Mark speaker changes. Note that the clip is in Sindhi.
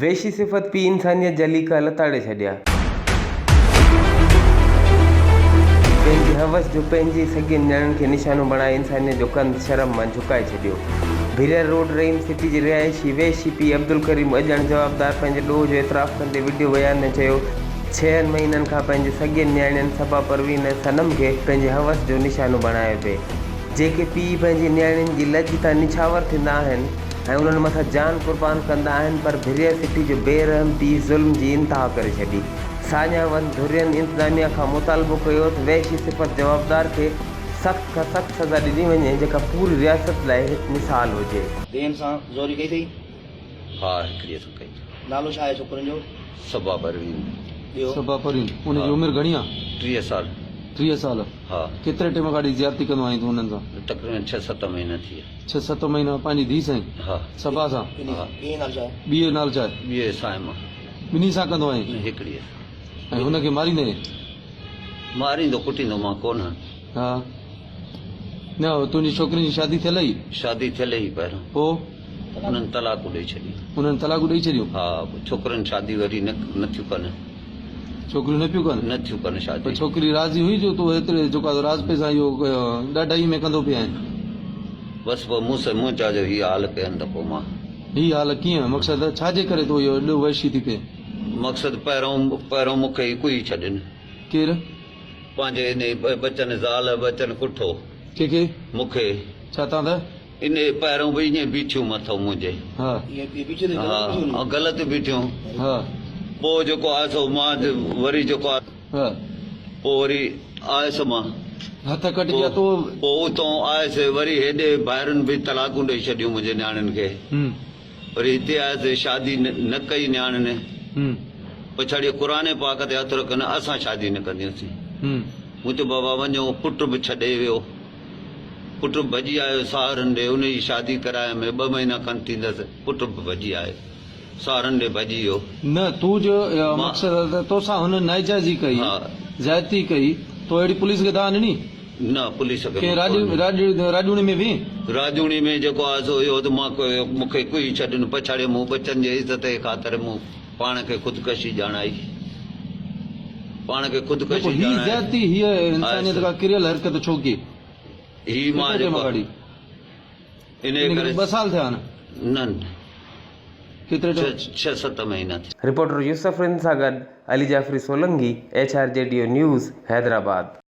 Speaker 1: وحشي صفت پيء انسانيت جا ليڪا لتاڙي ڇڏيا. پنهنجي هوس جو پنهنجي ئي سڳين نياڻين کي نشانو بڻائي انسانيت جو ڪنڌ شرم مان جهڪائي ڇڏيو. ڀريل روڊ رحيم سٽي جي رهائشي وحشي پيء عبدالڪريم اڄڻ جوابدار پنهنجي ڏوهه جو اعتراف ڪندي وڊيو بيان ۾ چيو ڇهن مهينن کان پنهنجي سڳين نياڻين صبا پروين ۽ صنم کي پنهنجي هوس جو نشانو بڻايو پئي. جيڪي پيء پنهنجي نياڻين جي لڄ تان نڇاور ٿيندا آهن ۽ انهن مٿان جان قربان ڪندا آهن پر ڀريا سٽي جو بي رحم پيء ظلم جي انتها ڪري ڇڏي. ساڃاهه وند ڌرين انتظاميا کان مطالبو ڪيو ته وحشي صفت جوابدار کي سخت کان سخت سزا ڏني وڃي جيڪا پوري رياست لاء هڪ مثال هجي.
Speaker 2: ٻين سان زوري ڪئي اٿئي؟
Speaker 3: ها هڪڙيء سان ڪئي اٿم.
Speaker 2: نالو ڇا آهي ڇوڪرين جو؟
Speaker 3: صبا پروين.
Speaker 2: ٻيو؟
Speaker 4: صبا پروين. ان جي عمر گهڻي آ؟
Speaker 3: 30 سال.
Speaker 4: 30 سال.
Speaker 3: ها.
Speaker 4: ڪيتري ٽيم کان وٺي زيادتي ڪندو آهين تون انهن سان؟
Speaker 3: تقريبن ڇهه ست مهينا ٿي ويا.
Speaker 4: ڇهه ست مهينا پنهنجي ڌيء سان؟
Speaker 3: ها.
Speaker 4: صبا سان؟
Speaker 3: ها.
Speaker 2: ٻئي نالو ڇا آهي؟
Speaker 4: ٻيء جو نالو ڇا آهي؟
Speaker 3: ٻيء صائمه.
Speaker 4: ٻنهي سان ڪندو آهين؟
Speaker 3: نه هڪڙيء سان.
Speaker 4: ۽ هن کي ماريندين؟
Speaker 3: ماريندو ڪٽيندو مان ڪونه.
Speaker 4: ها. نه تنهنجي ڇوڪرين جي شادي ٿيل هئي؟
Speaker 3: شادي ٿيل هئي پهريون.
Speaker 4: پوء؟
Speaker 3: انهن طلاقون ڏئي ڇڏيون.
Speaker 4: انهن طلاقون ڏئي ڇڏيون؟
Speaker 3: ها، پوء ڇوڪرين شادي وري نه نه ٿيون ڪن.
Speaker 4: ڇوڪريون نه پيون ڪن؟
Speaker 3: نه ٿيون ڪن شادي.
Speaker 4: پوء ڇوڪري راضي هئي جو تون ايتري جيڪو آهي راضپي سان اهو ڏاڍائي ۾ ڪندو پيو آهين؟
Speaker 3: بس پوء مون سان منهنجا جو هي حال ڪين ته پوء مان.
Speaker 4: هي حال ڪيئن؟ مقصد ڇا جي ڪري تون اهو ايڏو وحشي ٿي پئين؟
Speaker 3: مقصد پهريون پهريون مون کي هي ڪوهي ڇڏين.
Speaker 4: ڪير؟
Speaker 3: پنهنجي انهي ٻچن زال ٻچن ڪٺو.
Speaker 4: ڪنهن کي؟
Speaker 3: مون کي.
Speaker 4: ڇا تان ته؟
Speaker 3: انهيء پهرئون به ائين بيٺيون مٿو منهنجي.
Speaker 4: ها.
Speaker 3: ها غلط بيٺيون.
Speaker 4: ها.
Speaker 3: پوء جيڪو آيس سو مان وري جيڪو آيس.
Speaker 4: ها.
Speaker 3: پوء وري آيس مان.
Speaker 4: هٿ ڪٽجي ويا تو.
Speaker 3: پوء اتون آيس وري هيڏي ڀائرن به طلاقون ڏئي ڇڏيون منهنجي نياڻين کي. وري هتي آيس شادي نه ڪئي نياڻين. پڇاڙيء قرآن پاڪ تي هٿ رکن اسان شادي نه ڪنديونسين. مون چيو بابا وڃو پٽ به ڇڏي ويو. پٽ به ڀڄي آيو ساهرن ڏي، ان جي شادي ڪرايم، ٻه مهينا کن ٿيندس، پٽ به ڀڄي آيو، ساهرن ڏي ڀڄي ويو.
Speaker 4: نه تون جو مقصد آهي ته توسان هن ناجائزي ڪئي، زيادتي ڪئي، تو اهڙي پوليس کي دانهن ڏني؟
Speaker 3: نه پوليس کي
Speaker 4: ڪنهن راڄوڻي ۾ وئين؟
Speaker 3: راڄوڻي ۾ جيڪو آيو سو اهو ته مان مون کي ڪوئي ڇڏ نه، پڇاڙي مون ٻچن جي عزت جي خاطر مون پاڻ کي خودڪشي ڄاڻائي. پاڻ کي خودڪشي
Speaker 4: هي
Speaker 3: ڄاڻائي.
Speaker 4: زيادتي هيء انسانيت کان ڪريل حرڪت ڇو ڪئي؟
Speaker 3: هي مان
Speaker 4: ڪيتري ٽيم
Speaker 3: جيڪو
Speaker 4: اڳاڙي؟
Speaker 3: انهيء
Speaker 4: ان
Speaker 3: ڪري
Speaker 4: کي ٻه سال ٿيا آهن.
Speaker 3: نه نه
Speaker 4: ڪيتري ٽيم؟
Speaker 3: ڇهه ست مهينا ٿيا.
Speaker 1: رپورٽر يوسف رند سان گڏ Ali Jafri Solangi, H R G D O news, Hyderabad.